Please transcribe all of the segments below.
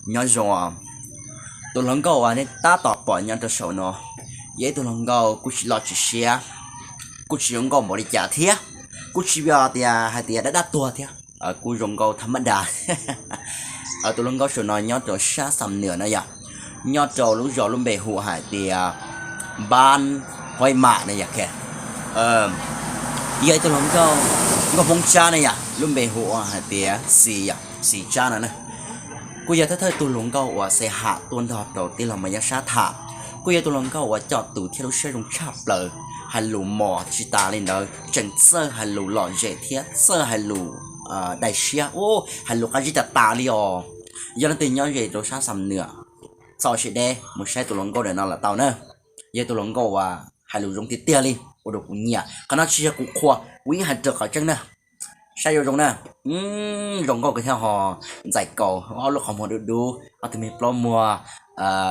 Nyob zoo, tus hluas nkauj uas nej tab tom pom nyob rau saum no yog ib tug hluas nkauj kuj tsis loj tsis siab, kuj tsis zoo nkauj npaum li cas thiab, kuj tsis yog tias hais tias dab dab tuag thiab, kuj zoo nkauj thab mab das. Tus hluas nkauj saum no nyob rau sab Xam Nuam na yom, nyob rau lub zos lub npe hu hais tias Npab Huaib Mam na yom. Yog ib tug hluas nkauj, nkauj Hmoob Tsab na yom, lub npe hu hais tias Xis yom, Xis Tsab no na. Kuj yog thawj thawj tug hluas nkauj uas xe ham tuaj nrog rau tij laug Maiv Yaj Sab tham. Kuj yog tus hluas nkauj uas coj tus thiab lub siab zoo tshaj plaws, hais lus mos tsis tas li ntawd tseem txawj hais lus lom zem thiab txawj hais lus daim siab, hais lus qab zib tas tas li os. Yog leej twg nyob ze rau sab Xam Nuam, txaus siab deb mus saib tus hluas nkauj ntawm no los tau na. Yog tus hluas nkauj uas hais lus zoo tiag tiag li, ua rau kuv nyiam. Qhov no tsis yog kuv qhuas, kuv yeej hais raws qhov tseeb na. Saib zoo zoo na, zoo nkauj kawg thiab ho ntxais kaus, ob lub qhov muag dub dub, ob tug me plaub muag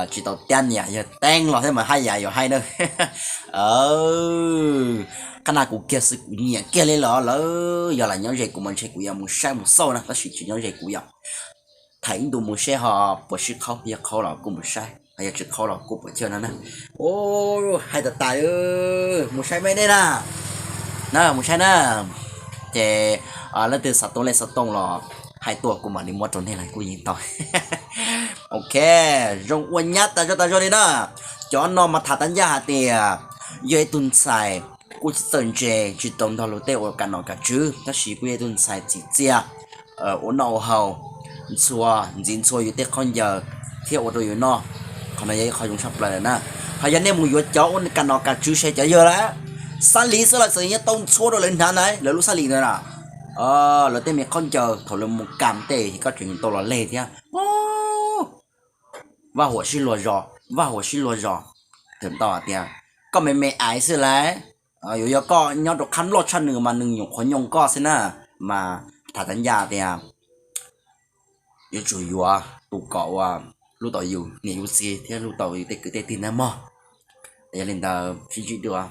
tsis tau tiab niam yog teeb los thiab mas haj yam yuav haib na. Qhov no kuv kiag xwb kuv nyiam kiag li los lawm, yog lam nyob ze kuv mas ntshe kuv yuav mus saib mus xauj na, tab sis tsis nyob ze kuv yom. Tham ib ntus mus seb ho puas sib qhaub, yog qhaub los kuj mus saib, ho yog tsis qhaub los kuj puas chawj no na. Hais tas tas, mus saib me nej na, na mus saib na. Ces leej twg xav tooj lej xav tooj los hais tuaj kuv mam li muab rau nej los kuj yeej tau. Ok, zoo ua nyab tas zog tas zog li na. Cov no mas tham tag ncaj hais tias yog ib tug ntxhais kuj tsis txawj ntse, tsis tau nrog luag tej ua kam nom kam tswv, tab sis kuj yog ib tug ntxhais txim txiaj, ua noj ua haus, ntxhua, ntxiv ntxhua yus tej khaub ncaws thiab ua rau yus noj. Qhov no yog ib qho zoo tshaj plaws lawm na. Ho yog nej mus yuav cov ua kam nom kam tswv seb cov yawg lawm, xab lis xwb los txawm nyob tau ntxhua rau lawv hnav ntawd, lawv lub xab lis ntawd na, lawv tej me khaub ncaws thaum lawv mus kam tej koj tseem tau los leg thiab. Vaj huam sib luag zos, vaj huam sib luag zos. Thaum ntau hais tias koj me me aiv xwb lawm, yuav yog koj nyob rau qhab loj tshaj nws mas nws nyuam qhuav nyoo koj xwb na. Mas tham tag ncaj tias yuav tsum yuav tus kom ua hlub tau yus niam yus txiv thiab hlub tau yus tej kwv tej tij ntag mog. Yog li ntawd sib ntsib dua.